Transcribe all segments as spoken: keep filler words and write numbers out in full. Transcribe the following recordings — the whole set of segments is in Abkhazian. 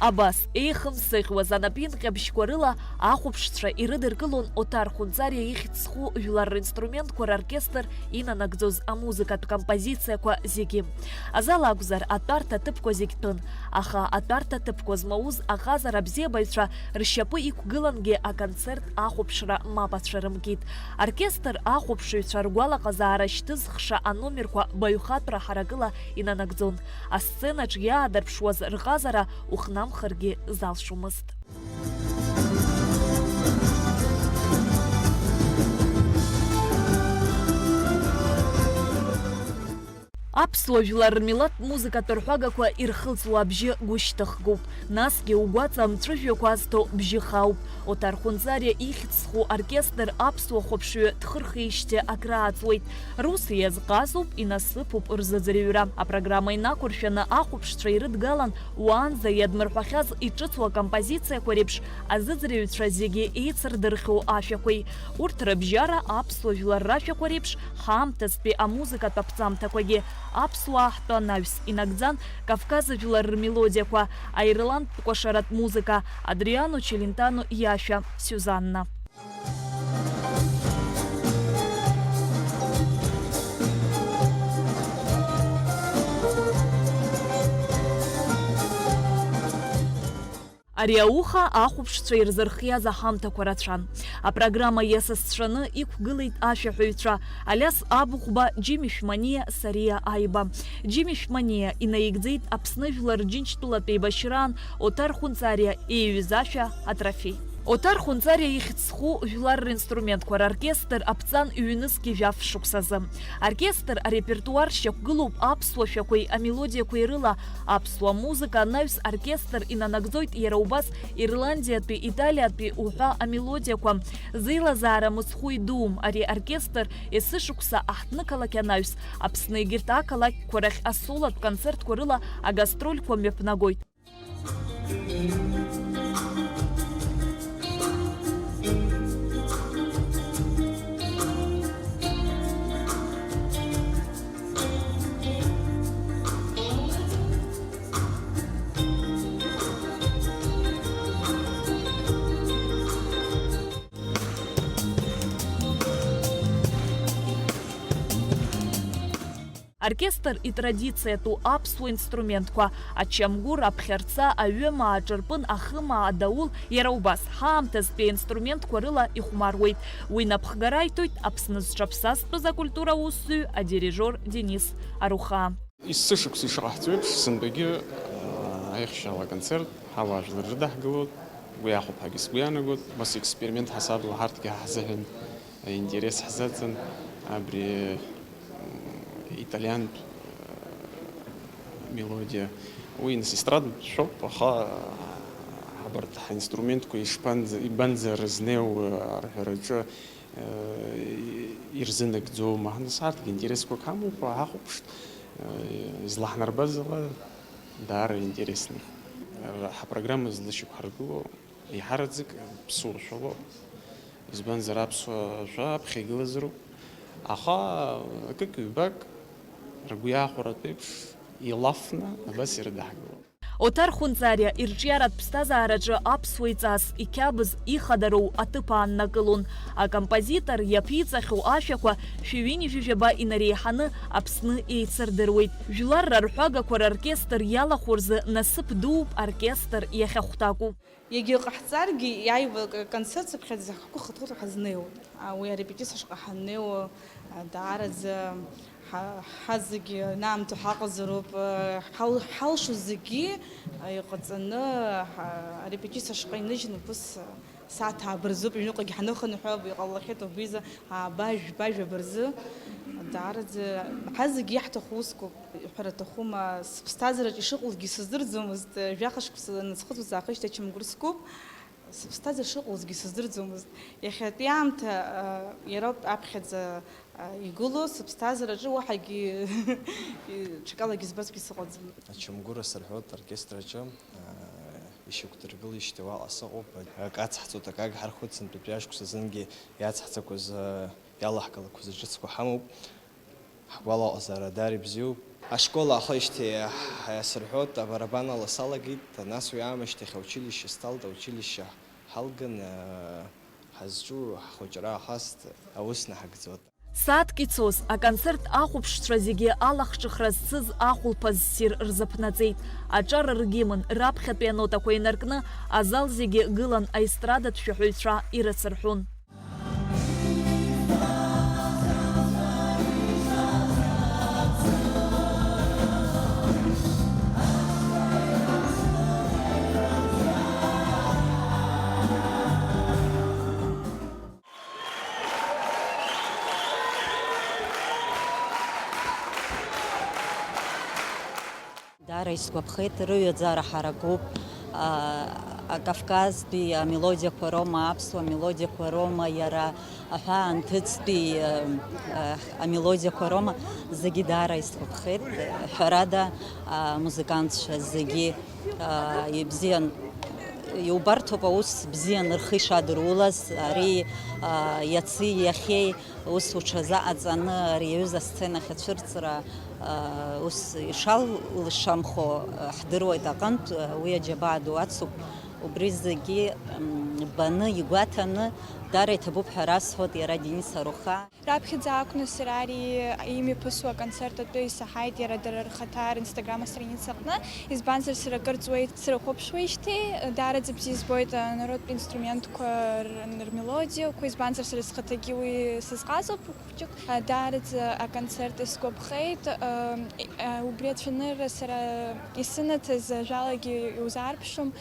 Абас, еихымсыӷьуаз анапеинҟьабжьқәа рыла ахәаԥшцәа ирыдыркылон Оҭар Хәынҵариа ихьӡ зху жәлар ринструментқәа роркестр инанагӡоз амузыкатә композициақәа зегьы. Азал акәзар, атәарҭа ҭыԥқәа зегь тәын, аха атәарҭа ҭыԥқәа змауз аҟазара бзиабаҩцәа ршьапы иқәгылангьы аконцерт ахәаԥшра мап ацәырымкит. Оркестр ахәаԥшыҩцәа ргәалаҟазаара шьҭызхша аномерқәа баҩхатәра ҳаракыла инанагӡон. Асценаҿ иаадырԥшуаз рҟазара ухнамхыргьы залшомызт. Аԥсуа жәлар рмилаҭтә музыкатә рҳәагақәа ирхылҵуа абжьы гәышьҭыхгоуп, насгьы угәаҵа амҵәыжәҩақәа азҭо бжьы хаауп. Оҭар Хәынҵариа ихьӡ зху оркестр аԥсуа хәаԥшҩы дхырхижьҭеи акрааҵуеит. Рус иазҟазоуп, инасыԥуп рзыӡырҩра. Апрограмма инақәыршәаны ахәаԥшцәа ирыдгалан, уаанӡа иадмырҳәахьаз иҿыцу акомпозициақәа реиԥш азыӡырҩцәа зегьы еицырдырхьоу ашәақәеи. Урҭ рыбжьара аԥсуа жәлар рашәақәа реиԥш ҳаамҭазтәи амузыкатә аԥҵамҭақәагьы аԥсуаа ҳтәы анаҩс инагӡан, Кавказ жәлар рмелодиақәа, аирландтә кәашаратә музыка, Адриано Челентано иашәа, Сиузанна. Ари ауха ахәаԥшцәа ирзырхиаз аҳамҭақәа рацәан. Апрограмма иасасцәаны иқәгылеит ашәаҳәаҩцәа Алиас Абыхәба, Џьими Шәманиа, Сариа Аиба. Џьими Шәманиа инаигӡеит Аԥсны Жәлар Џьынџьтәылатә еибашьраан Оҭар Хәынҵариа ииҩыз ашәа атрофеи. Оҭар Хәынҵариа ихьӡ зху жәлар ринструментқәа роркестр аԥҵан ҩнызқьи жәаф шықәсазы. Аоркестр арепертуар шьақәгылоуп аԥсуа шәақәеи амелодиақәеи рыла, аԥсуа музыка анаҩс аоркестр инанагӡоит иара убас Ирландиатәи, Италиатәи уҳәа амелодиақәа. Зеилазаара мыцхәы идуум ари аоркестр, есышықәса аҳҭнықалақь анаҩс Аԥсны егьырҭ ақалақьқәа рахь асолотә концертқәа рыла агастрольқәа мҩаԥнагоит. Аоркестр итрадициатәу аԥсуа инструментқәа, ачамгәыр, аԥхьарца, аҩымаа, аҿырпын, ахымаа, адаул, иара убас, ҳаамҭазтәи аинструментқәа рыла ихәмаруеит. Уи напхгара иҭоит Аԥсны зҽаԥсазтәыз акультура аусзуҩ адирижиор Денис Арухаа. Есышықәса ишыҟаҳҵо еиԥш, сынтәагьы, аа, аихшьала аконцерт ҳауаажәлар рыдаҳгылоит. Уи ахәаԥҳагьы сгәы иаанагоит. Убас експеримент ҳасабала ҳарҭгьы ҳзыҳәан аинтерес ҳзаҵан абри, м, италиантә, э, мелодиа. Уи, нас, естрадатә шәоуп, аха, а, абарҭ ҳаинструментқәа ишԥанӡа-, ибанӡа рызнеиуа арҳәараҿы, э, ирзынагӡома? Нас, арҭгьы интересқәак ҳамоуп, ҳахәаԥшт, э, излаҳнарбаз ала даара интересны. Ҳапрограмма злышьақәҳаргыло еиҳараӡак ԥсуа шәалоуп. Избанзар, аԥсуа шәа аԥхьа игылазароуп. Аха акык-ҩбак ргәы иаахәаратәеиԥш илафны абас ирыдаҳгылон. Оҭар Хәынҵариа ирҿиаратә ԥсҭазаараҿы аԥсуа иҵас, иқьабз, ихадароу аҭыԥ ааннакылон. Акомпозитор иаԥиҵахьоу ашәақәа шәи ҩынҩажәи жәаба инареиҳаны Аԥсны еицырдыруеит. Жәлар рарҳәагақәа роркестр иалахәу рзы насыԥ дууп аоркестр иахьахәҭаку. Егьа ҟаҳҵаргьы, иааиуа к-, концерт цыԥхьаӡа ҳгәы хыҭхыҭуа ҳазнеиуеит. А, уи арепетициа шҟа ҳаннеиуа, а, даараӡа ҳа-, ҳазегьы аамҭа ҳаҟазароуп, а, ҳал-, ҳалшо зегьы, а, иҟаҵаны, ҳа-, арепетициа шҟа иныжьны, ус, а, сааҭ ааба рзоуп, аҩныҟагьы ҳаныхынҳәып, иҟалахьеит убри изы ааба, жәба, жәаба рзы. Даараӡа ҳазегьы иаҳҭаху усқәоуп. Иҳәара аҭахума, сыԥсҭазаараҿ ишыҟоугьы сыздырӡомызт, жәаха шықәса анысхыҵуаз аахижьҭеи ачамгәыр скуп, сыԥсҭазаара шыҟоугьы сыздырӡомызт. Иахьатәи аамҭа, а, иара ауп аԥхьаӡа, а, игылоу, сыԥсҭазаараҿы уаҳагьы ҽакалагьы збазгьы сыҟаӡам. Ачамгәыр асырҳәоит оркестр аҿы, а, ишьақәдыргылеижьҭеи уаҟа сыҟоуп. Акы ацҳҵоит, акы агҳархоит, сынтәатәи ашықәс азынгьы иацҳҵақәаз, а, иалаҳгалақәаз аҿыцқәа ҳамоуп. Ҳгәалаҟазаара даара ибзиоуп. Ашкол аахижьҭеи иасырҳәоит, абарабан ала салагеит, нас уи аамышьҭахь аучилишьче сҭалт, аучилишьче ҳалган, ҳазҿу ҳхәыҷра аахаст, аус наҳагӡоит. Сааҭк ицоз, аконцерт ахәаԥшцәа зегьы алахҿыхра зцыз ахәылԥаз ссир рзыԥнаҵеит. Аҿар ргимн раԥхьатәи анотақәа инаркны, азал зегьы гылан аестрадатә шәаҳәаҩцәа ирацырҳәон. Даара исгәаԥхеит, рыҩаӡара ҳаракуп. А, акавказтәи амелодиақәа роума, аԥсуа мелодиақәа роума, иара аҳәаанҭыҵтәи, а, а, амелодиақәа роума, зегьы даара исгәаԥхеит. Ҳәарада, амузыкантцәа зегьы, а, ибзиан, иубарҭоуп аус бзиан рхы ишадырулаз, ари, а, иаци иахьеи ус уҽазаҟаҵаны ари аҩыза асценахь ацәырҵра, ус ишалшамхо ҳдыруеит аҟынтә, уи аџьабаа ду ацуп. Убри зегьы, м, баны, игәаҭаны, даара иҭабуп ҳәа расҳәоит иара Денис Аруха. Раԥхьаӡа акәны сара ари имҩаԥысуа аконцерт атәы исаҳаит иара дара рхаҭа ринстаграм астраница аҟны, избанзар сара акыр ҵуеит срыхәаԥшуеижьҭеи, даараӡа бзиа избоит анародтә инструментқәа р-, рмелодиақәа, избанзар сара схаҭагьы уи сызҟазоуп. Хәыҷык, а, даараӡа аконцерт исгәаԥхеит. Ам, и, а, убри ацәанырра сара исынаҭаз ажәалагьы иузаарԥшым.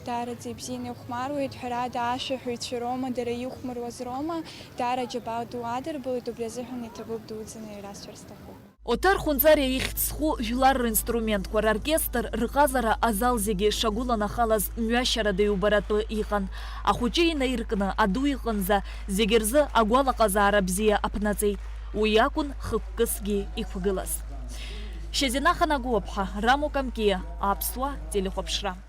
Даараӡа ибзианы ихәмаруеит, ҳәарада, ашәаҳәаҩцәа роума, дара ихәмаруаз роума, даара аџьабаа ду адырбалеит, убри азыҳәан иҭабуп дуӡӡаны ирасҳәар сҭахуп. Оҭар Хәынҵариа ихьӡ зху жәлар ринструментқәа роркестр рҟазара азал зегьы шагәыланахалаз мҩашьарада иубаратәы иҟан. Ахәыҷы инаиркны аду иҟынӡа зегьы рзы агәалаҟазаара бзиа аԥнаҵеит. Уи акәын хықәкысгьы иқәгылаз. Шьазина Ханагәыаԥҳа, Рамо Камкиа, Аԥсуа телехәаԥшра.